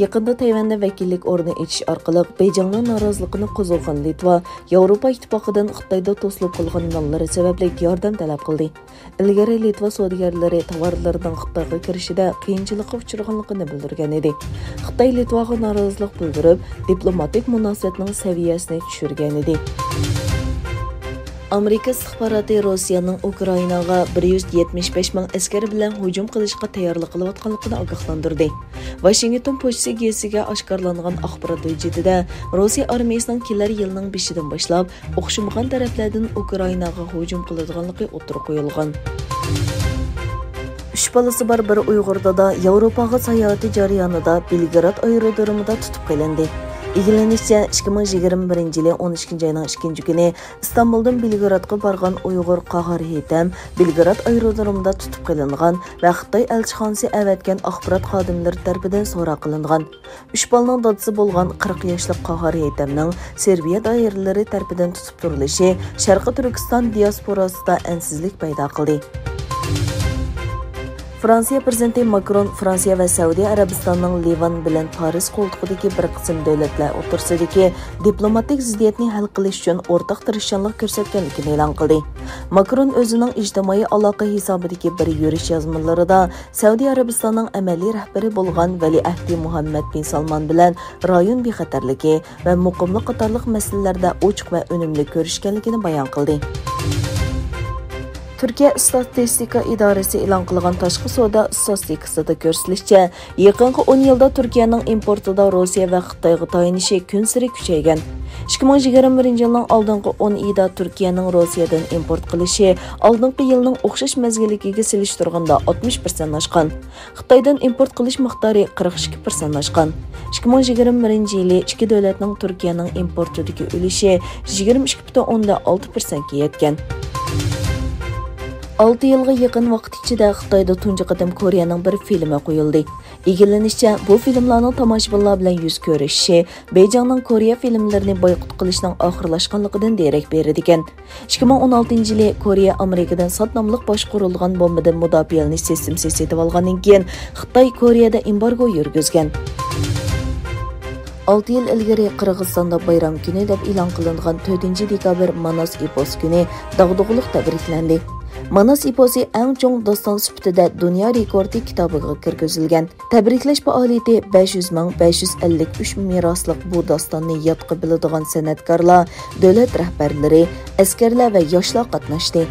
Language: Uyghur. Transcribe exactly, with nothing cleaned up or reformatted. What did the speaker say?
يېقىندا تەيۋەندە ۋەكىللىك ئورنى ئېچىش ئارقىلىق بېيجىڭنىڭ نارازىلىقىنى قوزغىغان لىتۋا ياۋروپا ئىتتىپاقىدىن خىتايدا توسۇلۇپ قالغان ماللىرى سەۋەبلىك ياردەم تەلەپ قىلدى. ئىلگىرى لىتۋا سودىگەرلىرى تاۋارلىرىنىڭ خىتايغا كىرىشىدە قىيىنچىلىققا ئۇچرىغانلىقىنى بىلدۈرگەن ئىدى. خىتاي لىتۋاغا نارازىلىق بىلدۈرۈپ، دىپلوماتىك مۇناسىۋەتنىڭ سەۋىيەسىنى چۈشۈرگەن ئىدى. ئامېرىكا ئىستىخباراتى روسىيەنىڭ ئۇكرائىناغا بىر يۈز يەتمىش بەش مىڭ ئەسكەر بىلەن ھۇجۇم قىلىشقا تەييارلىق قىلىۋاتقانلىقىنى ئاگاھلاندۇردى. ۋاشىنگتون پوچتىسى گېزىتىگە ئاشكارىلانغان ئاخبارات ھۆججىتىدە روسىيە ئارمىيىسىنىڭ كېلەر يىلنىڭ بېشىدىن باشلاپ ئوخشىمىغان تەرەپلەردىن ئۇكرائىناغا ھۇجۇم قىلىدىغانلىقى ئوتتۇرىغا قويۇلغان. ئۈچ بالىسى بار بىر ئۇيغۇر دادا ياۋروپاغا ساياھىتى جەريانىدا بېلگراد ئايرودرومىدا تۇتۇپ قېلىندى. ئىگىلىنىشىچە، ئىككى مىڭ يىگىرمە بىرىنچى يىلى ئون ئىككىنچى ئاينىڭ ئىككىنچى كۈنى ئىستانبۇلدىن بېلگرادقا بارغان ئۇيغۇر قاھار ھېيتەم بېلگراد ئايرودرومىدا تۇتۇپ قېلىنغان ۋە خىتاي ئەلچىخانىسى ئەۋەتكەن ئاخبارات خادىملىرى تەرىپىدىن سوراق قىلىنغان. ئۈچ بالىنىڭ دادىسى بولغان قىرىق ياشلىق قاھار ھېيتەمنىڭ سېربىيە دائىرىلىرى تەرىپىدىن تۇتۇپ تۇرۇلۇشى شەرقىي تۈركىستان دىياسپوراسىدا ئەنسىزلىك پەيدا قىلدى. فرانسىيە پىرېزىدېنتى ماكرون فرانسىيە ۋە سەئۇدى ئەرەبىستاننىڭ لىۋان بىلەن پارس قولتۇقىدىكى بىر قىسىم دۆلەتلەر ئوتتۇرىسىدىكى دىپلوماتىك زىددىيەتنى ھەل قىلىش ئۈچۈن ئورتاق تىرىشچانلىق كۆرسەتكەنلىكىنى ئېلان قىلدى. ماكرون ئۆزىنىڭ ئىجتىمائىي ئالاقە ھېسابىدىكى بىر يۈرۈش يازمىلىرىدا سەئۇدى ئەرەبىستاننىڭ ئەمەلىي رەھبىرى بولغان ۋەلىئەھدى مۇھەممەد بىن سالمان بىلەن رايون بىخەتەرلىكى ۋە مۇقىملىق قاتارلىق مەسىلىلەردە ئوچۇق ۋە ئۈنۈملۈك كۆرۈشكەنلىكىنى بايان قىلدى. تۈركىيە ئىستاتىستىكا ئىدارىسى ئېلان قىلغان تاشقى سودا ئىستاتىستىكىسىدا كۆرسىتىلىشىچە، يېقىنقى ئون يىلدا تۈركىيەنىڭ ئىمپورتىدا روسىيە ۋە خىتايغا تايىنىشى كۈنسېرى كۈچەيگەن. ئىككى مىڭ يىگىرمە بىرىنچى يىلنىڭ ئالدىنقى ئون ئېيىدا تۈركىيەنىڭ روسىيەدىن ئىمپورت قىلىشى ئالدىنقى يىلنىڭ ئوخشاش مەزگىلىدىكىگە سېلىشتۇرغاندا ئاتمىش پىرسەنت ئاشقان. خىتايدىن ئىمپورت قىلىش مىقدارى قىرىق ئىككى پىرسەنت ئاشقان. ئىككى مىڭ يىگىرمە بىرىنچى يىلى ئىككى دۆلەتنىڭ تۈركىيەنىڭ ئىمپورتىدىكى ئۈلۈشى يىگىرمە ئىككى پۈتۈن ئوندىن ئالتە پىرسەنتكە يەتكەن. ئالتە يىلغا يېقىن ۋاقىت ئىچىدە خىتايدا تۇنجى قېتىم كورېيەنىڭ بىر فىلىمى قويۇلدى. ئىگىلىنىشىچە، بۇ فىلىملارنىڭ تاماشىبىنلار بىلەن يۈز كۆرۈشۈشى بېيجىڭنىڭ كورېيە فىلىملىرىنى بايقۇت قىلىشنىڭ ئاخىرلاشقانلىقىدىن دېرەك بېرىدىكەن. ئىككى مىڭ ئون ئالتىنچى يىلى كورېيە ئامېرىكىدىن سات ناملىق باشقۇرۇلغان بومبىدىن مۇداپىئەلىنىش سىستېمىسى سېتىۋالغاندىن كېيىن، خىتاي كورېيەدە ئېمبارگو يۈرگۈزگەن. ئالتە يىل ئىلگىرى قىرغىزىستاندا بايرام كۈنى دەپ ئېلان قىلىنغان تۆتىنچى دېكابىر ماناس ئېپوس كۈنى داغدۇغىلىق تەبرىكلەندى. ماناس ئېپوسى ئەڭ چوڭ داستان سۈپىتىدە دۇنيا رېكورتى كىتابىغا كىرگۈزۈلگەن. تەبرىكلەش پائالىيىتى بەش يۈز مىڭ بەش يۈز ئەللىك ئۈچ مىراسلىق بۇ داستاننى يادقا بىلىدىغان سەنئەتكارلار، دۆلەت رەھبەرلىرى، ئەسكەرلەر ۋە ياشلار قاتناشتى.